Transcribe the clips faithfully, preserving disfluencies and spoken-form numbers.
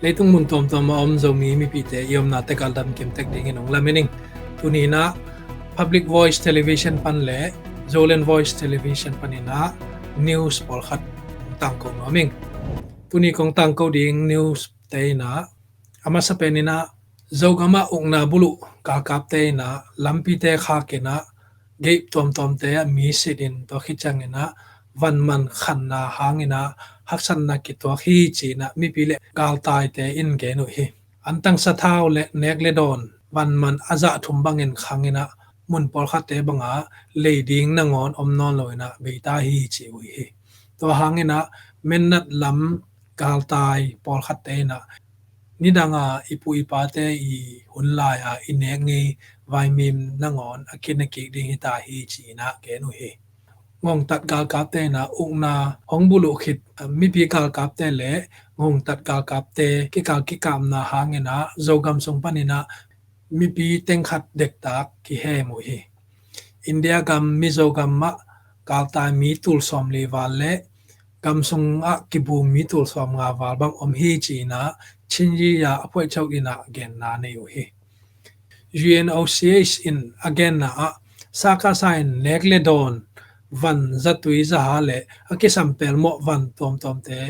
Leitung mun tuamtuam a om Zomi mipite i omna tek a lamkim tek dingin hong lamen ing. Tuni inah Public Voice Television pan le Zoland Voice Television paninah news pawlkhat hong tangko nuam ing. Tuni kong tangko ding news te inah a masa pen inah Zogamah ukna buluh galkapte inah lampite khak inah gate tuamtuamte ah mi sit in tua khit ciang inah vanman khanna hang inah haksatna kituak hi ci inah mipi le galtaite in gen uh hi. Antang sathau le nek le dawn vanman a zah thum bangin khang inah mun pawlkhatte banga lei ding nangawn om nawn lo inah beita hi ci uh hi. Tua hang inah Mennat lam galtai pawlkhatte inah nidanga i pu i pate i hun lai-a i nek ngei vaimim nangawn a khin a kik ding hita hi ci inah gen uh hi. Ngongtat galkapte inah ukna hong buluh khit mipi galkapte le ngongtat galkapte kikal kikapna hang inah Zogam sung pan inah mipi tengkhat dektak kihem uh hi. India gam Mizo gam ah galtai mi tul sawmli val le gam sungah kibum mi tul sawmnga val bang om hi ci inah Chin Yee Yar a phuaihchok inah genna nei uh hi. U N O C H in a genna ah sakasa in nek le dawn van zatui zaha le a kisam pelmawh van tuamtuamte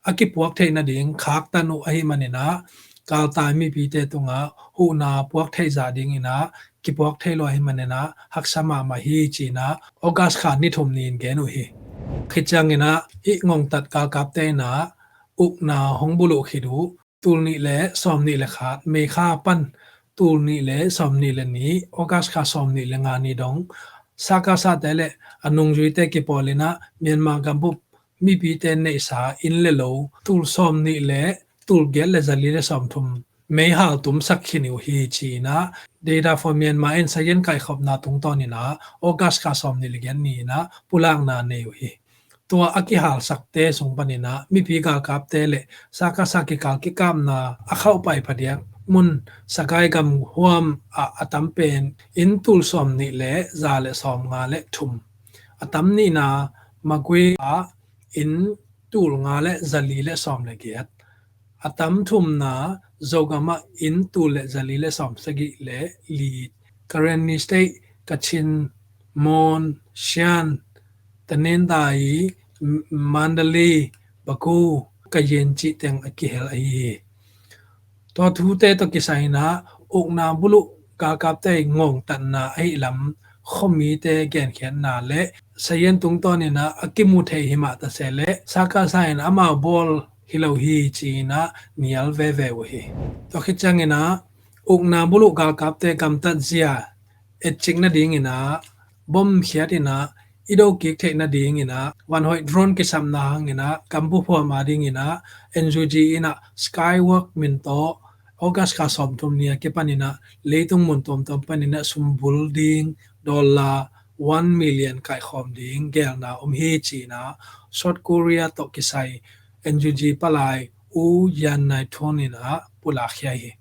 a kipuak theih nading khaktan uh ahi man inah galtai mipite tungah huhna puak theih zah ding inah kipuak thei lo ahi man inah haksa mahmah hi ci inah August kha ni thum ni-in gen uh hi. Khit ciang inah hih ngongtat galkapte inah ukna hong buluh khit uh tul nih le sawmnih le khat May kha pan tul nih le sawmnih le nih August kha sawmnih le nga ni dong sakasate le a nungzuite kipawl inah Myanmar gambup mipite neihsa inn le lo tul sawmnih le tul giat le zali le sawmthum mei haltum sak khin uh hi ci inah Data for Myanmar in sayan kaihkhopna tungtawn inah August kha sawmnih le giat ni inah pulakna nei uh hi. Tua a kihalsakte sung pan inah mipi galkapte le sakasa kikal kikapna a khauhpai phadiak mun Sagaing gam huam ah a tam pen inn tul sawmnih le za le sawmnga le thum, a tam nihna Magway ah inn tul nga le zali le sawm le giat, a tam thumna Zogam ah inn tul le zali le sawmsagih le li, Karenni State, Kachin, Mon, Shan, Tanintharyi, Mandalay, Bago, Kayin cih teng a kihel ahi hi. Tua thute tawh kisai inah ukna buluh galkapte ngongtatna ahi lam khuamite genkhiatna le sayan tungtawn inah a kimu thei hi mah ta se le sakasa in amau bawl hi lo hi ci inah nial veve uh hi. Tua khit ciang inah ukna buluh galkapte gamtat zia etcik nading inah bom khiat inah i do kik theih nading inah vanhoih drone kisapna hang inah gambup huam a ding inah N U G inah Skywork min tawh August kha sawmthum ni a kipan inah leitung mun tuamtuam pan inah sumbul ding dollar one million kaihkhawm ding gelna om hi ci inah South Korea tawh kisai N U G palai U Yan Nai Thun inah pulakkhia hi.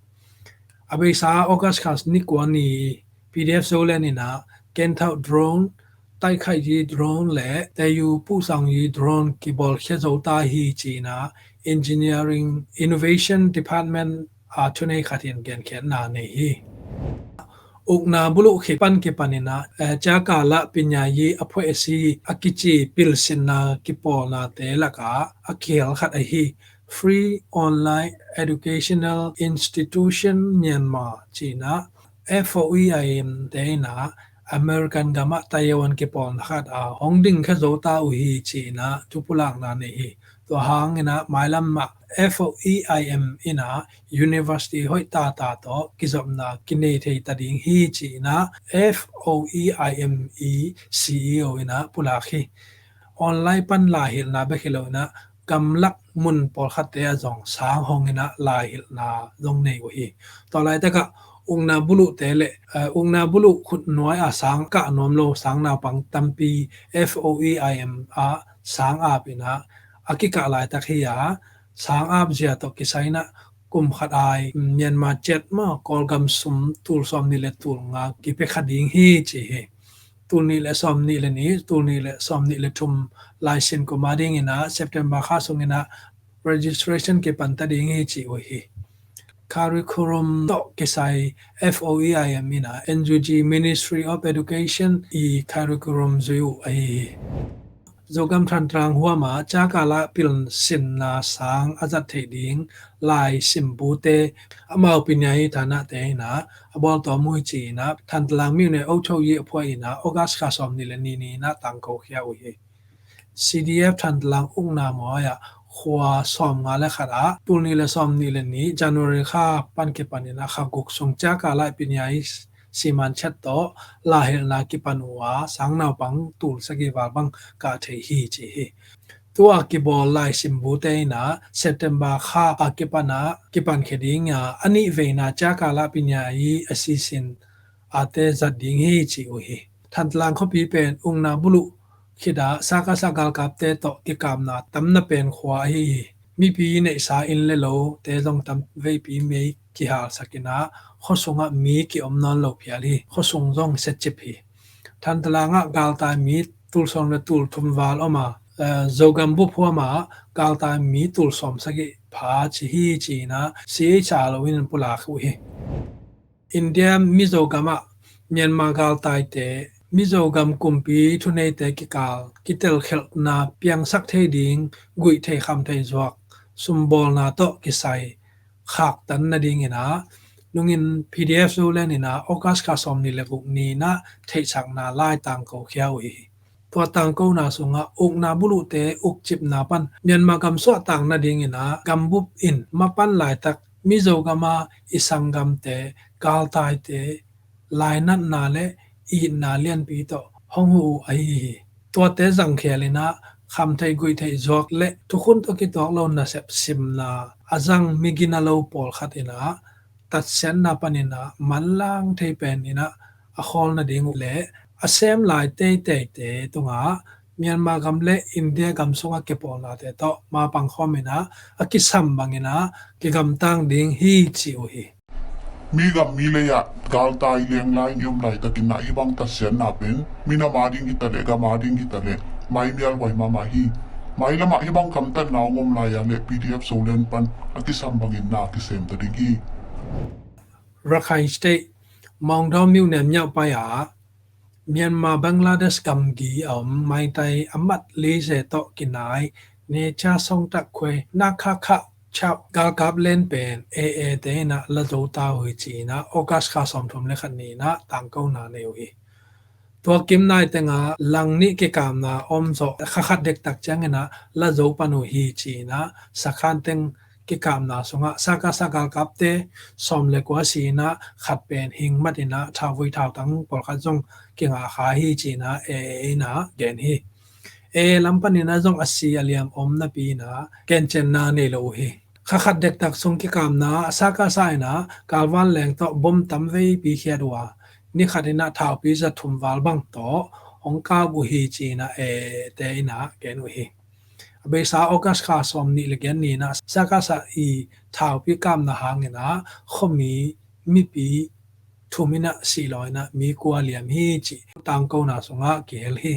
A beisa August kha ni kua ni P D F Zoland inah Kenthaw drone, Taikhayi drone le Teyu Puhsangyi drone kibawlkhia zo ta hi ci inah Engineering Innovation Department a thunei khat in genkhiatna nei hi. Ukna buluh khit pan kipan inah eh, Chakala Pinyayi a phuaisi a kici pilsinna kipawlnate lakah a kihel khat ahi Free Online Educational Institution Myanmar ci inah F O E I M te inah American gam ah Taiwan kipawlna khat a hong dingkhia zo ta uh hi ci inah thupulakna nei hi. Tua hang inah mailam ah F O E I M inah university hoih tata tawh kizopna kinei thei ta ding hi ci inah F O E I M i C E O inah pulak hi. Online pan laihilhna bek hi lo inah gamlak mun pawlkhatte ah zong sang hong inah laihilhna zong nei uh hi. Tua laitakah ukna buluhte le eh, ukna buluh khutnuai a sang kah nuam lo sang naupang tampi F O E I M ah sang ap inah a kikah laitak hi a sang ap zia tawh kisai inah kum khat ai Myanmar kyat maw Kawlgam sum tul sawmnih le tul nga kipia kha ding hi ci hi. Tul nih le sawmnih le nih, tul nih le sawmnih le thum laisin kum a ding inah September kha sung inah registration kipan ta ding hi ci uh hi. Curriculum tawh kisai F O E I M in ah N U G Ministry of Education i curriculum zui uh ahi hi. Zogam Thantlang huam ah ciakal ah pilsinna sang a zat theih ding lai simbute amau piniai thanate in ah a bawltawm uh hi ci in ah Thantlang myone ochau yeh phuai in ah August kha sawm nih le nih ni in ah tangko khia uh hi. C D F Thantlang ukna mawi ah khua sawm nga le khat ah tul nih le sawm nih le nih January kha pan kipan in ah kha guk sung ciakal ah piniai siman chet tawh lahelna kipan uh a sang naupang tul sagih val bang kah thei hi ci hi. Tua kibawl lai simbute in ah September kha a kipan ah kipan khia ding a a nih veina ciakal ah piniai a sisin ate zat ding hi ci uh hi. Thantlang khuapi pen ukna buluh khit ah sakasa galkapte tawh kikapna tamna pen khua ahi hi. Mipi neihsa inn le lote zong tam veipi mei kihalsak in ah khuasung ah mi kiom nawn lo phial hi. Khuasung zong siacip hi. Thantlang ah galtai mi tul sawm le tul thum val om a, eh, Zogam bup huam ah galtai mi tul sawm sagih pha ci hi ci in ah C H R O in pulak uh hi. India Mizogam ah Myanmar galtaite Mizogam kumpi thuneite kikal kitelkhelhna piangsak thei ding guih thei kham thei zuak sumbawlna tawh kisai khaktan nading in ah nungin P D F Zoland in ah August kha sawm nih le guk ni in ah theihsakna lai tangko khia uh hi. Tua tangkona sungah ukna buluhte ukcipna pan Myanmar gam suahtak nading in ah gambup in mapan laitak Mizogam a i sanggamte galtaite lainatna le itna lianpi tawh hong huh uh ahi hi. Tuate zangkhial in ah khamtheih guihtheih zuak le thukhun tawh kituak lo nasep simna a zang migina lo pawlkhat in ah tatsiatna panin ah manlang thei pen in ah a khawl nading uh le a sem lai teiteite tungah Myanmar gam le India gam sungah kipawlnate tawh mapang khawm in ah a kisam bangin ah kigamtang ding hi ci uh hi. Mi gam mi lei ah galtai lenglai ni om laitakin ah hih bang tatsiatna pen minam a ding hitaleh gam a ding hitaleh mai mialhuai mahmah hi. Mailam ah hih bang gamtatna hong om lai ah le P D F Zoland pan a kisam bangin na kisem ta ding hi. Rakhine State Maungdaw myone miauhpai ah Myanmar Bangladesh gamgi a om Maitai a mat leize tawh kinai Necha Songtak Khwe Nakha Kha Chap galkap len pen A A te in ah la zo ta uh hi ci in ah August kha sawmthum le khat ni in ah tangkona nei uh hi. Tua kim nai tengah lang nih kikapna om zawh kha khat dektak ciangin ah la zo pan uh hi ci in ah sakhan teng kikapna sungah sakasa galkapte sawm le kua si in ah khat pen hing mat in ah thauvui thautang pawlkhat zong kingah kha hi ci in ah A A in ah gen hi. A A lam panin ah zong a si a liam om napi in ah kencianna nei lo uh hi. Kha khat dektak sung kikapna sakasa in ah kalvan leng tawh bom tam veipi khiat uh a ni khat in ah thaupi za thum val bang tawh hong kap uh hi ci in ah A A te in ah gen uh hi. A beisa August kha sawm nih le giat ni in ah sakasa i thaupi kapna hangin ah khuami mipi thum in ah sih law in ah mi kua liam hi ci tangkona sungah kihel hi.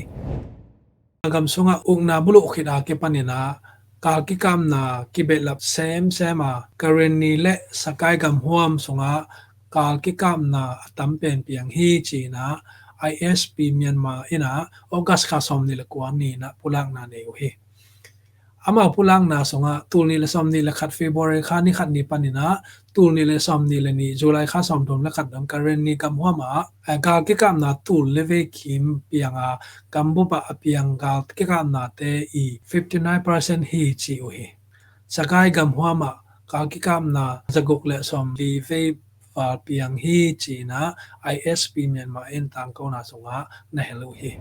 Gam sungah ukna buluh khit a kipan in ah kal kikapna kibehlap semsem a Karenni le Sagaing gam huam sungah kal kikapna a tam pen piang hi ci in ah I S P Myanmar in ah August kha sawm nih le kua ni in ah pulakna nei uh hi. Amau pulakna sungah tul nih le sawm nih le khat February kha ni khat ni panin ah tul nih le sawm nih le nih July kha sawmthum le khat dong Karenni gam huam ah, eh, gal kikapna tul le vei kim piang a gambup ah a piang gal kikapnate i fifty nine percent hi ci uh hi. Sagaing gam huam ah gal kikapna zaguk le sawm li vei val piang hi ci in ah I S P Myanmar in tangkona sungah na hel uh hi.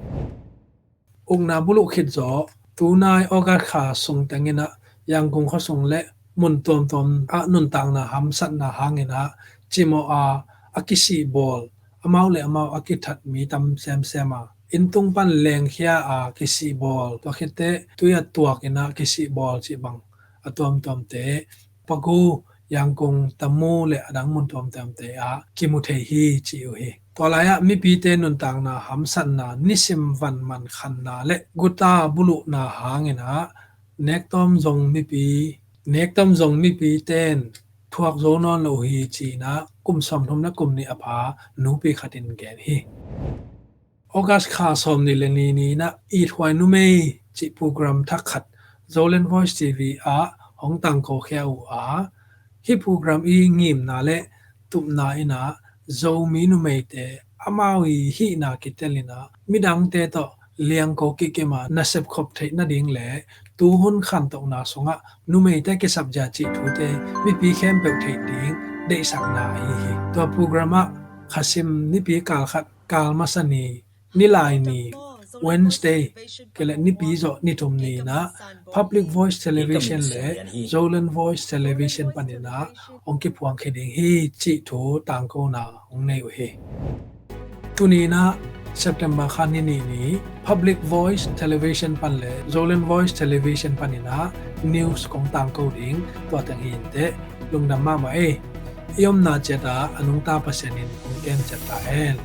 Ukna buluh khit zawh tunai August kha sung teng in ah Yangon khuasung le mun tuamtuam ah nuntakna hamsatna hangin ah cimawh a a kisihbawl amau le amau a kithat mi tam semsem a inntung pan lengkhia a kisihbawl tua khitteh tui a tuak in ah kisihbawl cih bang a tuamtuamte Pagu, Yangon, Tamu le a dang mun tuamtuamte ah kimu thei hi ci uh hi. Tua lai ah mipite nuntakna hamsatna nisim van man khanna le guta buluhna hangin ah nektawm zong mipi Nek tam zong mipi ten thuak zo nawn lo uh hi ci-in ah kum sawmthum le kum nih a pha nupi khat in gen hi. August kha sawmnih le nih ni-in ah Ithuai Numei cih program thak khat Zoland Voice T V ah hong tangko khia uh a, hih program i ngimna le tupna in ah Zomi numeite amau i hihna kitel in ah midangte tawh liangko kikim a nasep khop theih nading le tuhun khantohna sungah numeite kisapzia cih thute mipi khempeuh theih ding deihsakna ahi hi. Tua program ah khasim nipi kal khat, kal masa ni, Nilaini, Wednesday, kei le nipi zawh ni thum ni-in ah Public Voice Television le Zoland Voice Television panin ah hong kiphuang khia ding hi cih thu tangkona hong nei uh hi. Tuni-in ah September kha ni nih ni Public Voice Television pan le Zoland Voice Television panin ah news kong tangko ding tua teng hi inteh. Lungdam mahmah ei. I omna ciat ah a nungta Pasian in hong kem ciat ta hen.